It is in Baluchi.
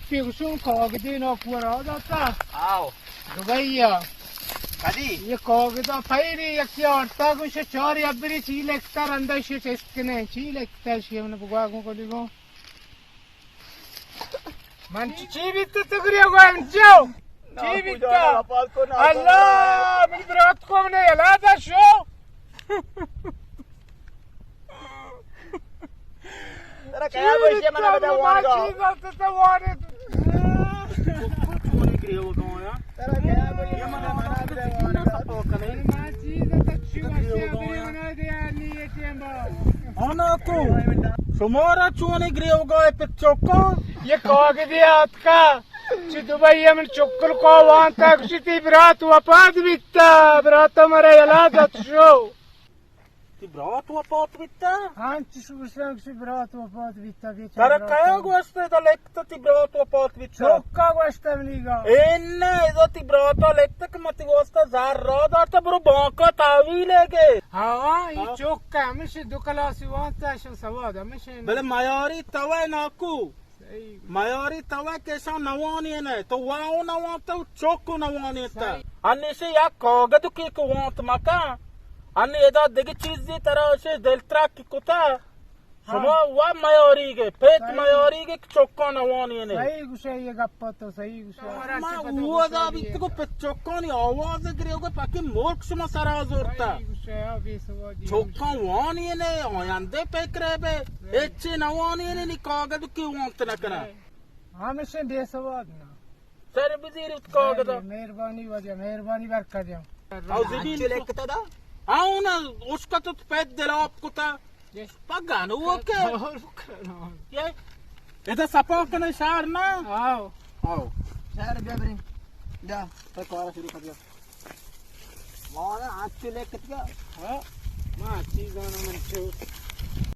پی گوشوں کاگدے ناکو ءَ را داتا۔ آو۔ دبئی ءَ۔ کدی؟ یہ کاگدا پیری یکی آرتا گوشے چاری ابری چی لکھتا رندا شی چست کنے چی لکھتا شی من بگوا گوں کلی گوں۔ من چی، چی بیتا تو گریو گو انچو؟ چی بیتا؟ اللہ، من برات کو من یلا دا شو۔ ترا کیا گوشی من بدا وانگا؟ چیز است تو وارد۔ چونی گریو گو یا؟ ترا کیا گوشی من بدا وانگا؟ من چیز است چی واسطے ابری منا دے آنی یہ ٹیم با۔ آنا کو؟ شمارا چونی گریو گو پہ چوکا؟ یہ کاغذی آتکا۔ چی دبئی ءَ من چکل کو وانتا گوشی تی برات وفات بیتا، برات مرا یلا دات شو۔ تی برات وفات بیتا؟ ہاں، چی شو گوشی، گوشی برات وفات بیتا، بیچارہ ترا برات۔ کیا گوشتے دا لکھتا تی برات وفات بیتا؟ چوکا گوشتا منی گا۔ اے نہ، ادا تی برات لکھتا کہ متی واسطہ زر را داتا برو بانکا تحویل گے۔ ہاں، یہ ہاں۔ چوکا ہمیشہ دو کلاسی وانتا شو سواد ہمیشہ۔ بلے میاری توے ناکو۔ صحیح۔ میاری توے کہ ایشاں نوانی نے، تو واو نوانتا و چوکو نوانی تا۔ صحیح۔ انیشی یک کاغذ کی کو وانت مکا۔ انی ادا دگی چیزی ترا اشی دل ترا کی کتا۔ ہاں۔ شما وا میاری گے، پیت صحیح۔ میاری گے کہ چوکا نوانی نے۔ صحیح گوشے، یہ گپا تو صحیح گوشے۔ ما او ادا بیت کو پہ چوکانی آواز گریو گے پاکی ملک شما سرا زورتا۔ صحیح گوشے، ہاں، بے سوادی۔ چوکا وانی نے، آیندے پکرے بے۔ صحیح۔ اچے نوانی نے، نی کاغذ کی وانت نہ کرا۔ ہمیشہ بے سواد نا۔ سر بزیر ات کاغذ۔ مہربانی واجہ، مہربانی برکت جان۔ او زمین چلے کتا دا؟ آؤ نا، اس کا تو پید دلاپ کتا۔ پگا نو وہ کے؟ یہ ادا سپا کنے شہر نا؟ آؤ۔ آؤ۔ شہر بیا بریں۔ دا۔ تو کارا شروع کر دیا۔ مانا آج چلے کتگا۔ ہاں۔ ما چیزانا من چو۔